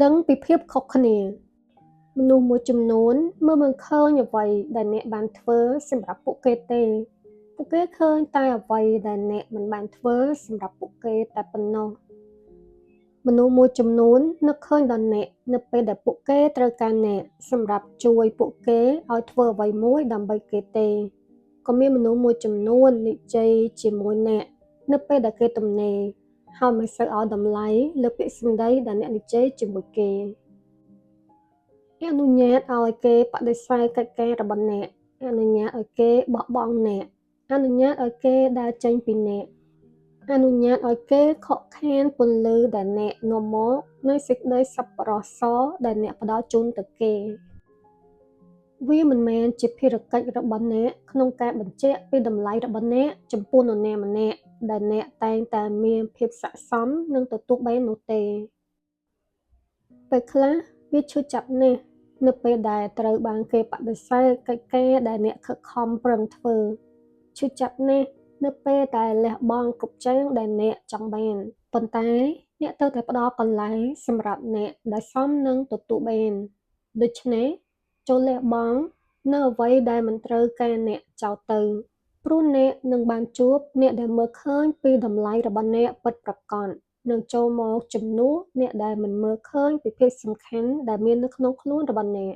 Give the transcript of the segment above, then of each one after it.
ដឹងពីភាពខុសគ្នា មនុស្សមួយចំនួនមើលមិនឃើញអ្វីដែលអ្នកបានធ្វើសម្រាប់ពួកគេទេ ពួកគេឃើញតែអ្វីដែលអ្នកមិនបានធ្វើសម្រាប់ពួកគេតែប៉ុណ្ណោះ មនុស្សមួយចំនួននឹកឃើញដល់អ្នកនៅពេលដែលពួកគេត្រូវការអ្នកសម្រាប់ជួយពួកគេឲ្យធ្វើអ្វីមួយដើម្បីគេទេក៏មានមនុស្សមួយចំនួននិយាយជាមួយអ្នកនៅពេលដែលគេទំនេរហើយមិនសូវឲ្យតម្លៃលើពាក្យសម្ដីដែលអ្នកនិយាយជាមួយគេអនុញ្ញាតឲ្យគេបដិសេធកិច្ចការរបស់អ្នកអនុញ្ញាតឲ្យគេបោះបង់អ្នកអនុញ្ញាតឲ្យគេដើរចេញពីអ្នកអនុញ្ញាតឲ្យគេខកខានពន្លឺដែលអ្នកនាំមកនៃសេចក្តីសប្បុរសដែលអ្នកផ្ដល់ជូនទៅគេ វាមិនមែនជាភារកិច្ចរបស់អ្នកក្នុងការបញ្ជាក់ពីតម្លៃរបស់អ្នកចំពោះនរណាម្នាក់ដែលអ្នកតែងតែមានភាពស័ក្តិសមនឹងទទួលបាននោះទេ ពេលខ្លះវាឈឺចាប់ណាស់នៅពេលដែលត្រូវបានគេបដិសេធកិច្ចការដែលអ្នកខិតខំប្រឹងធ្វើឈឺចាប់ណាស់នៅពេលដែលលះបង់គ្រប់យ៉ាងដែលអ្នកចង់បានប៉ុន្តែអ្នកត្រូវតែផ្ដល់កន្លែងសម្រាប់អ្នកដែលសមនឹងទទួលបានដូច្នេះចូរលះបង់នូវអ្វីដែលមិនត្រូវការអ្នកចោលទៅព្រោះអ្នកនឹងបានជួបអ្នកដែលមើលឃើញពីតម្លៃរបស់អ្នកពិតប្រាកដនឹងចូលមកជំនួសអ្នកដែលមិនមើលឃើញពីភាពសំខាន់ដែលមាននៅក្នុងខ្លួនរបស់អ្នក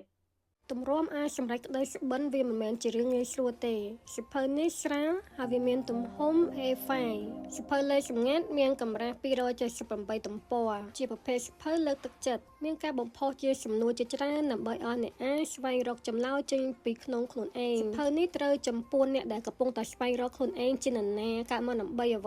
ទម្រាំអាចសម្រេចក្តីសុបិនវាមិនមែនជារឿងងាយស្រួលទេសៀវភៅនេះស្រាលហើយវាមានទំហំ A5 សៀវភៅលេខសម្ងាត់មានកម្រាស់278ទំព័រជាប្រភេទសៀវភៅលើកទឹកចិត្តមានការបំផុសជាសំណួរជាច្រើនដើម្បីឲ្យអ្នកអានស្វែងរកចម្លើយចេញពីក្នុងខ្លួនឯងសៀវភៅនេះត្រូវចំពោះអ្នកដែលកំពុងតែស្វែងរកខ្លួនឯងជានរណាកើតមកដើម្បីអ្វី។